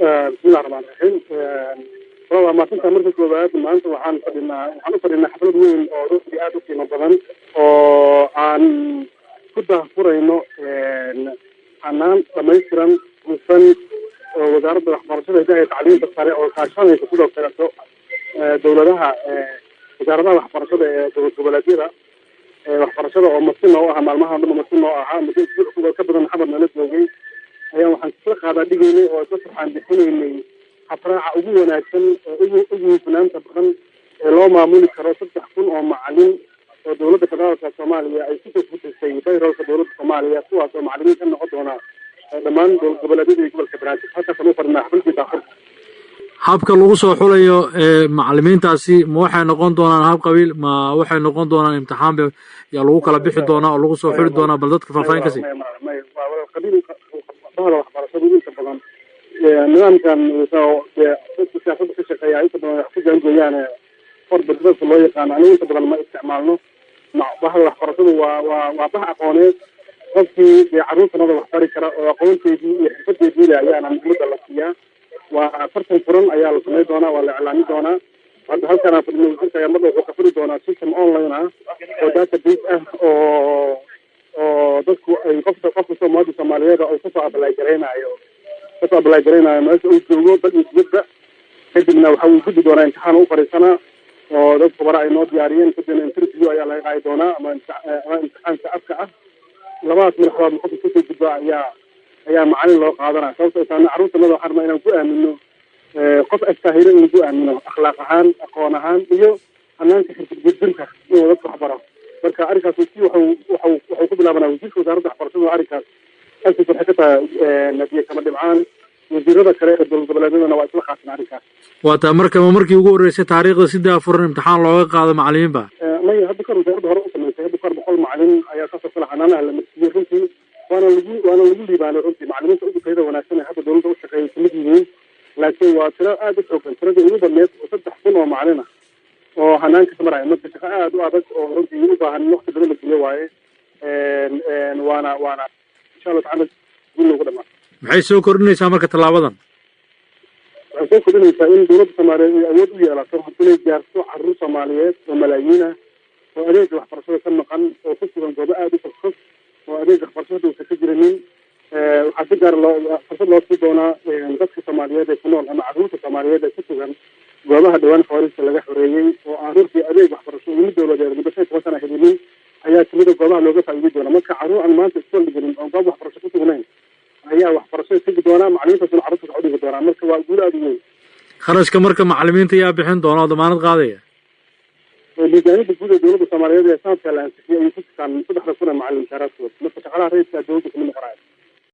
Bismillahi raxmaan raxiim. Waa maasinta marka koowaad. Maanta waxaan fadhinaa, waxaan u fadhinaa xaflad weyn oo runtii aada u qiimo badan oo aan ku daahfurayno hanaan dhamaystiran, hufan oo Wasaaradda Waxbarashada, Hidaha iyo Tacliinta Sare oo kaashanaysa sidoo kaleeto dowladaha, wasaaradaha waxbarashada ee dowlad goboleedyada waxbarashada, oo marti noo ahaa maalmahan dhan, marti noo ahaa muddo isbuuc ka badan Xamar nala joogay, ayaa waxaan isla qaadaa dhigaynay oo isla turxaan bixinaynay habraaca ugu wanaagsan oo ugu hufnaanta badan ee loo maamuli karo 3000 oo macalin oo Dowladda Federaalka Soomaaliya ay kusoo kordhisay payroll-ka dowladda Soomaaliya, kuwaas oo macalimiin ka noqon doona dhammaan dowlad goboleedyada iyo gobolka Banaadir. Halkaasaan u fadhinaa xafladii daafurka. Habka lagu soo xulayo macalimiintaasi, ma waxay noqon doonaan hab qabiil, ma waxay noqon doonaan imtixaan ba yaa lagu kala bixi doonaa oo lagu soo xuli doonaa? Bal dadka faahfaahin ka sii. Qabiil bahda waxbarashadu inta badan nidaamkan dadka siyaasadda ka shaqeeya inta badan wax ku jaangooyaan forba dadka loo yaqaano, anigu inta badan ma isticmaalno. Bahda waxbarashadu waa bah aqooneed. Qofkii dee carruurtanada wax bari kara oo aqoonteedii iyo xirfadeedii le ayaana muhiimadda la siiyaa. Waa tartan furan ayaa la samayn doonaa, waa la iclaami doonaa. Hadda halkaan aan fadhino, wasiirka ayaa marna wuxuu ka furi doonaa system online ah oo database ah oo dadku ay qofka, qof kastoo muwaadin Soomaaliyeed uu kasoo apply garaynayo meesha uu joogo, dal iyo dibadba. Kadibna waxa uu gudbi doonaa imtixaan u fadhiisanaa oo dad khubara ay noo diyaariyeen. Kadibna interview ayaa laga qaadi doonaa ama imtixaanka afka ah. Labadaas madaxdood qofka kasoo gudba ayaa macalin loo qaadanaya. Sababto ay tahay, carruurtanada waxaan rabnaa inaan ku aamino qof astaahilo, in lagu aamino akhlaaq ahaan, aqoon ahaan iyo hanaanka xirfad gudbinta inuu dadka waxbaro. Marka arrinkaas si wuxuu ku bilaabanaa wasiirka wasaaradda waxbarashada. Arrinkaas agtiis waxay ka tahay nadiye kama dhibcaan. Wasiirada kale ee dowlad goboleedyadana waa isla qaateen arrinkaas. Waa taa. Marka ma markii ugu horreysay taariikhda si daafuran imtixaan looga qaado macalimiin ba? Maya, hadda kahor wasaaradda hore u samaysay. Hadda kahor 100 macalin ayaa saasoo kale xanaanaha la marsiiyey runtii, waana lagu liibaanay runtii. Macalimiinta ugu tayada wanaagsan ee hadda dowladda u shaqeeyay kamid yihiin, laakiin waa tiro aada u xoogan, tiradii ugu badneed oo 3000 oo macalin ah oo hanaanka ka maraya. Marka shaqo aada u adag oo runtii u baahan in waqti badan la geliyo waaye, waana insha Allahu tacala guul loogu dhamaa. Maxay soo kordhinaysaa marka tallaabadan? Waxay soo kordhinaysaa in dowladda Soomaaliyeed ay awood u yeelato inay gaarto carruur Soomaaliyeed oo malaayiin ah oo adeega waxbarashada ka maqan, oo ku sugan goobo aada u fogfog oo adeega waxbarashada uusan ka jirinin. Waxaa si gaar loo fursad loo sii doonaa dadka Soomaaliyeed ee ku nool ama carruurta Soomaaliyeed ee ku sugan goobaha dhawaan khawaarijta laga xoreeyey oo aan runtii adeeg waxbarasho iyo mid dowladeed muddo 15 sana helinin ayaa kamida goobaha looga faa'iidi doona. Marka carruur aan maanta iskool dhiganin oo goob waxbarasho ku sugnayn ayaa waxbarashada tegi doonaa, macalimiintaasuna carruurtaas wax u dhigi doonaa. Marka waa guul aada u weyn. Kharashka marka macalimiinta yaa bixin doona oo damaanad qaadaya? Miisaaniyadda guud ee dowladda Soomaaliyeed ee sanadka la ansixiyay ayay ku jirtaan 3000 ee macalin mushaaraadkooda. Marka shaqaalaha rayidka dowladda kamid noqonaya.